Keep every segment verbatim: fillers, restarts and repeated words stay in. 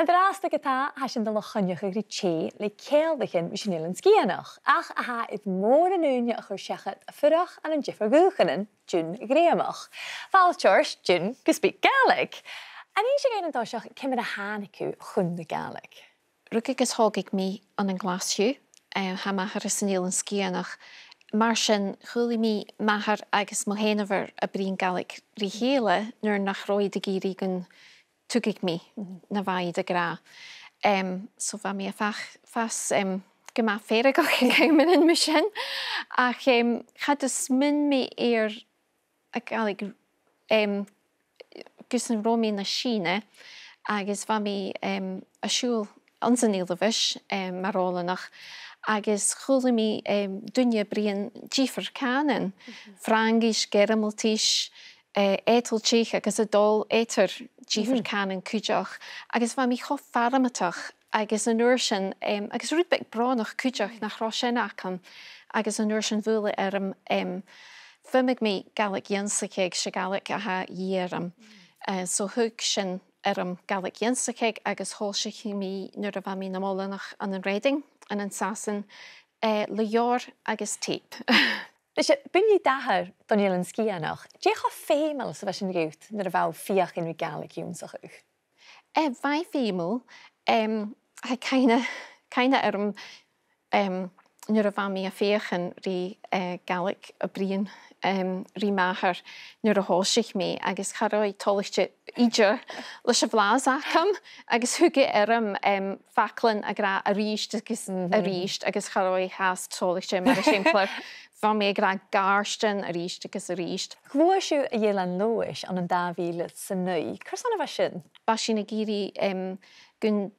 An-dràsta ge-tà, tha sinn a' dol a choinneachadh ri tè le ceanglaichean ris an Eilean Sgitheanach, ach a tha air mòran ùine a chur seachad a' fuireach ann an diofar dhùthchannan, June Ghreumach. Fàilte ort, June, gu SpeakGaelic. An innis thu dhuinn an toiseach ciamar a thàinig thu chun na Gàidhlig? Rugadh agus thogadh mi ann an Glaschu, eh, tha m' athair às an Eilean Sgitheanach. Mar sin, chuala mi m' athair agus mo sheanmhair a' bruidhinn Gàidhlig ri chèile nuair nach robh iad ag iarraidh gun tuigeadh mi na bha iad ag ràdh. Em, so bha mi a' fàs, fàs, em, gu math feargach aig amannan mar sin. Ach, em, cha do smaoinich mi air a' Ghàidhlig, em, gus an robh mi na sìne, agus bha mi, em, a' siubhal anns an Eilbheis, em, mar oileanach, agus chuala mi, em, daoine a' bruidhinn diofar chànain, Fraingis, Gearmailtis, eh, Eadailtis agus a' dol eadar diofar chànain cuideachd, agus bha mi cho farmadach agus an uair sin, em, agus rud beag brònach cuideachd nach robh sin agam, agus an uair sin bhuail e orm, em, feumaidh mi Gàidhlig ionnsachadh, 's e Gàidhlig a tha a dhìth orm. Eh, so thug sin orm Gàidhlig ionnsachadh agus thòisich mi nuair a bha mi nam oileanach ann an Reading, ann an Sasainn, eh, le leabhar agus teip. Nise, buinidh d' athair don Eilean Sgitheanach. Dè cho feumail 's a bha sin dhut nuair a bha thu a' feuchainn ri Gàidhlig ionnsachadh? Eh, bha e feumail, em, tha cuimhne, cuimhne agam, em, nuair a bha mi a' feuchainn ri, eh, Gàidhlig a bhruidhinn, em, ri m' athair nuair a thòisich mi, agus cha robh e toilichte idir leis a' bhlas agam, agus thug e orm, em, faclan a ràdh a-rithist agus a-rithist, agus cha robh e fhathast toilichte, mar eisimpleir, bha mi ag ràdh gàirdean a-rithist agus a-rithist. Ghluais thu a dh'Eilean Leòdhais ann an dà mhìle 's a naoi. Carson a bha sin? Bha sinn ag iarraidh, em, gun,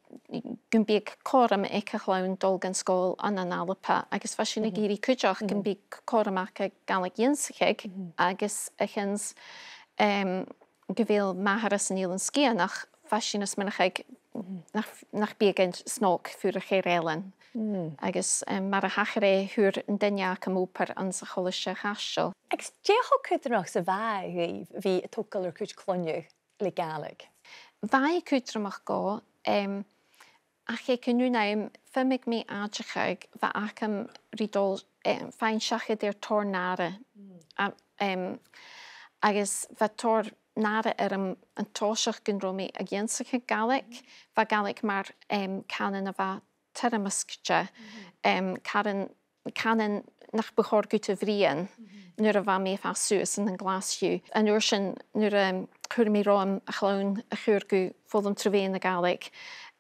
gum biodh cothrom aig a' chloinn dol dhan sgoil ann an Alba, agus bha sinn ag iarraidh cuideachd gum biodh cothrom aca Gàidhlig ionnsachadh, agus a chionn, em, gu bheil m' athair às an Eilean Sgitheanach, bha sinn a' smaoineachadh nach, nach biodh e snog fuireach air eilean. Agus, em, mar a thachair e, fhuair an duine agam obair anns a' Cholaiste a' Chaisteil. Agus dè cho cudromach 's a bha e dhuibh a bhith a' togail ur cuid cloinne le Gàidhlig? Bha e cudromach dhomh, em, ach aig an aon àm, feumaidh mi aideachadh, bha agam ri dol, em, faighinn seachad air tòrr nàire. A, em, agus bha tòrr nàire orm an toiseach gun robh mi ag ionnsachadh Gàidhlig. Bha Gàidhlig mar, em, cànan a bha toirmisgte, em, caran, cànan nach bu chòir dhut a bhruidhinn nuair a bha mi a' fàs suas ann an Glaschu. An uair sin, nuair a chuir mi romham a' chlann a chur gu foghlam tro mheadhan na Gàidhlig,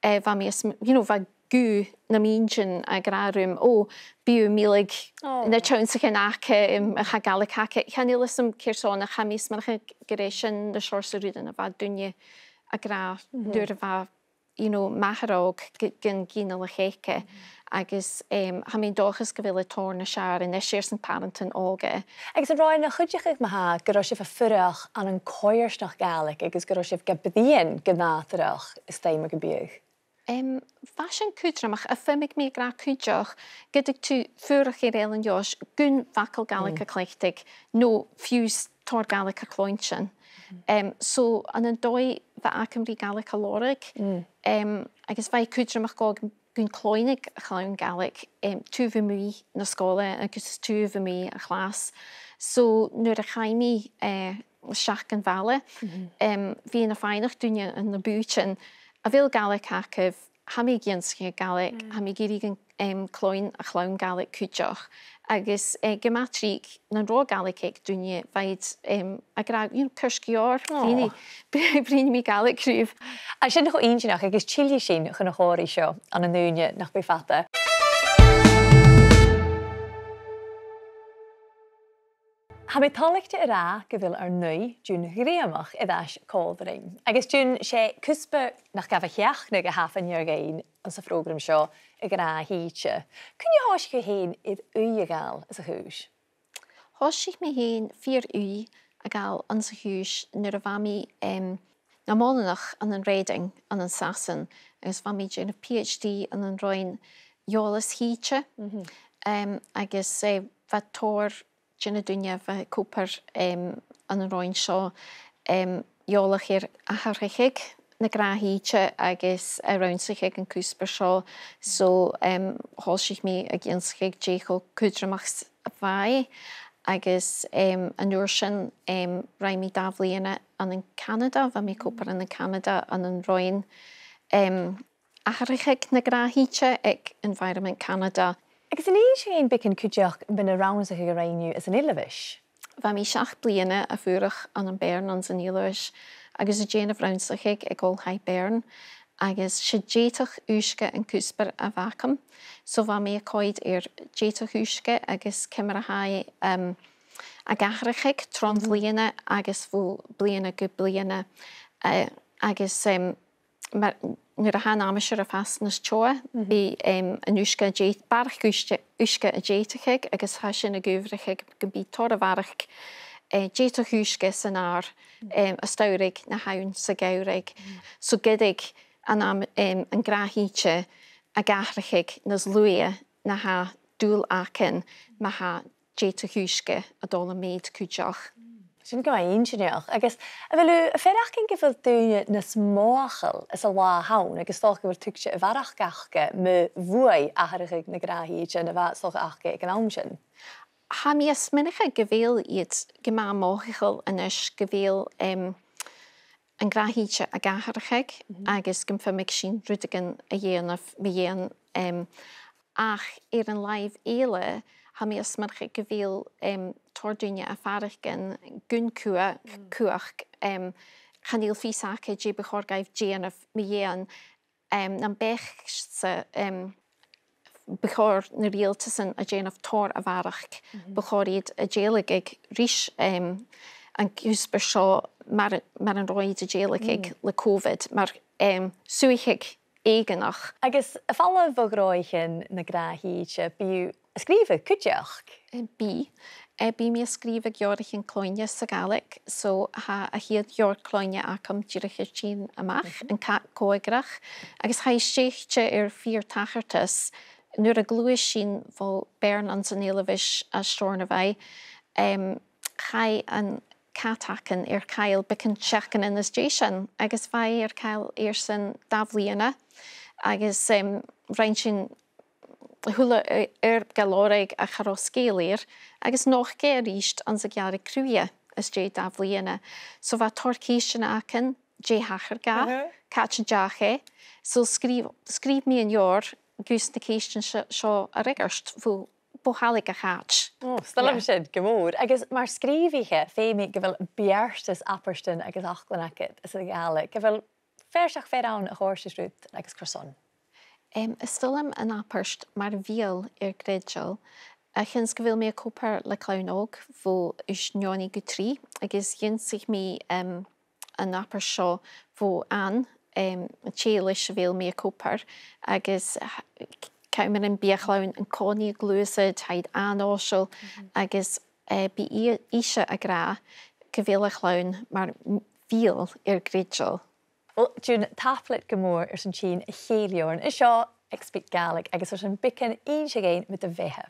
eh, bha mi a' sm-, you know, bha guth nam inntinn ag ràdh rium, "O, bidh thu a' milleadh na teansaichean aca, em, a tha Gàidhlig aca." Chan eil fhios agam carson, ach tha mi a' smaoineachadh gur e sin na seòrsa rudan a bha daoine ag ràdh nuair a bha, you know, m' athair òg, gu-, gun ginealach aige, agus, em, tha mi an dòchas gu bheil e tòrr nas fheàrr a-nis airson pàrantan òga. Agus an robh e na chuideachadh ma-thà gun robh sibh a' fuireach ann an coimhearsnachd Ghàidhlig agus gun robh sibh ga bruidhinn gu nàdarrach is dòcha mar gum biodh? Em, bha sin cudromach, ach feumaidh mi a ràdh cuideachd, ged a tha thu a' fuireach air Eilean Leòdhais, gun fhacal Gàidhlig a chleachdadh, no fiù 's tòrr Gàidhlig a chluinntinn. Em, so, ann an dòigh bha agam ri Gàidhlig a lorg, em, agus bha e cudromach dhomh gun cluinneadh a' chlann Gàidhlig, em, taobh a-muigh na sgoile agus taobh a-muigh a' chlas. So, nuair a chaidh mi, eh, a-steach dhan bhaile, em, bhithinn a' faighneachd daoine ann am bùithtean, a bheil Gàidhlig agaibh, tha mi ag ionnsachadh Gàidhlig, tha mi ag iarraidh gun, em, cluinn a' chlann Gàidhlig cuideachd. Agus, eh, gu math tric, nan robh Gàidhlig aig daoine, bha iad, em, ag ràdh, you know, ceart gu leòr, really, bruidhnidh mi Gàidhlig ribh. Tha sin cho inntinneach agus tillidh sinn chun a' chòmhraidh seo ann an ùine nach bi fada. Tha mi toilichte a ràdh gu bheil ar n-aoigh, June Ghreumach, air ais còmhla rinn. Agus June, 's e cuspair nach gabh a sheachnadh a tha fa-near dhuinn anns a' phrògram seo, a' ghnàth-shìde. Cuin a thòisich thu fhèin air ùidh a ghabhail anns a' chùis? Thòisich mi fhèin fìor ùidh a ghabhail anns a' chùis nuair a bha mi, em, nam oileanach ann an Reading, ann an Sasainn, agus bha mi a' dèanamh PhD ann an Roinn Eòlas Shìde. Em, agus, eh, bha tòrr de na daoine a bha ag obair, em, ann an roinn seo, em, eòlach air atharrachadh na gnàth-shìde agus a' rannsachadh an cuspair seo. So, em, thòisich mi ag ionnsachadh dè cho cudromach 's a bha e, agus, em, an uair sin, em, rinn mi dà bhliadhna ann an Canada, bha mi ag obair ann an Canada ann an roinn, em, atharrachadh na gnàth-shìde aig Environment Canada. Agus an innis thu dhuinn beagan cuideachd mun rannsachadh a rinn thu anns an Eilbheis? Bha mi seachd bliadhna a' fuireach ann am Bern anns an Eilbheis, agus a' dèanamh rannsachadh aig Oilthigh Bern, agus 's e dèideadh uisge an cuspair a bh' agam. So bha mi a' coimhead air dèideadh uisge agus ciamar a tha e, em, ag atharrachadh tron bhliadhna agus bho bhliadhna gu bliadhna. Eh, agus, em, mar, nuair a tha an aimsir a' fàs nas teotha, bidh, em, an uisge a' dèid-, barrachd uisge, uisge a' dèideadh agus tha sin ag adhbharachadh gum bi tòrr a bharrachd, eh, dèideadh uisge san adhar, em, as t-samhradh na th' ann sa gheamhradh. So gheibh an am-, em, an gnàth-shìde ag atharrachadh nas luaithe na tha dùil againn ma tha dèideadh uisge a' dol am meud cuideachd. Sin gu math inntinneach. Agus a bheil thu a' faireachdainn gu bheil daoine nas mothachail anns an latha an-diugh, agus 's dòcha gu bheil tuigse a bharrachd aca mu bhuaidh atharrachadh na gnàth-shìde na bha 's dòcha aca aig an àm sin? Tha mi a' smaoineachadh gu bheil iad gu math mothachail a-nis gu bheil, em, an gnàth-shìde ag atharrachadh agus gum feum sinn rudeigin a dhèanamh mu dheidhinn, em, ach air an làimh eile, tha mi a' smaoineachadh gu bheil, em, tòrr daoine a' faireachdainn gun cumha-, cumhachd, em, chan eil fios aca dè bu chòir dhaibh dèanamh mu dheidhinn, em, nam bheachd-sa, em, bu chòir na riaghaltasan a dhèanamh tòrr a bharrachd, bu chòir iad a dhèiligeadh ris, em, an cuspair seo mar, mar an robh iad a' dèiligeadh le Covid, mar, em, suidheachadh èiginneach. Agus a' falbh bho ghnothaichean na gnàth-shìde, bidh thu a' sgrìobhadh cuideachd? Eh, bidh. Eh, bidh mi a' sgrìobhadh leabhraichean cloinne sa Ghàidhlig, so tha a' chiad leabhar cloinne agam dìreach air tighinn a-mach, An Cat Còmhghrach, agus tha e stèidhichte air fìor tachartas. Nuair a ghluais sinn bho Bern anns an Eilbheis à Steòrnabhagh, em, chaidh an cat againn air chall beagan sheachdainean às dèidh sin, agus bha e air chall airson dà bhliadhna, agus, em, rinn sinn a h-uile, eh, oidhirp gu leòr aige ach cha robh sgeul air, agus nochd e a-rithist anns a' Ghearraidh Chruaidh às dèidh dà bhliadhna. So bha tòrr cheistean againn, dè thachair dha, càit an deach e. So sgrìobh, sgrìobh mi an leabhar gus na ceistean se-, seo a fhreagairt bho, bho shealladh a' chait. Ò, 's toil leam sin gu mòr. Agus mar sgrìobhaiche, feumaidh gu bheil beartas abairtean agus fhaclan agad sa Ghàidhlig. A bheil fear seach fear ann a chòrdas riut agus carson? Em, is toil leam an abairt mar bheul air greideal, a chionn 's gu bheil mi ag obair le clann òg bho aois neoni gu trì, agus dh'ionnsaich mi, em, an abairt seo bho Anne, em, an tè leis a bheil mi ag obair, agus, eh, c-, ciamar a bhiodh a' chlann an-còmhnaidh a' gluasad, tha iad an-fhoiseil, agus, eh, bidh i-, ise ag ràdh gu bheil a' chlann mar m-, bheul air greideal. Uill, June, tapadh leat gu mòr airson tighinn a chèilidh oirnn an seo aig SpeakGaelic agus airson beagan innse dhuinn mu do bheatha.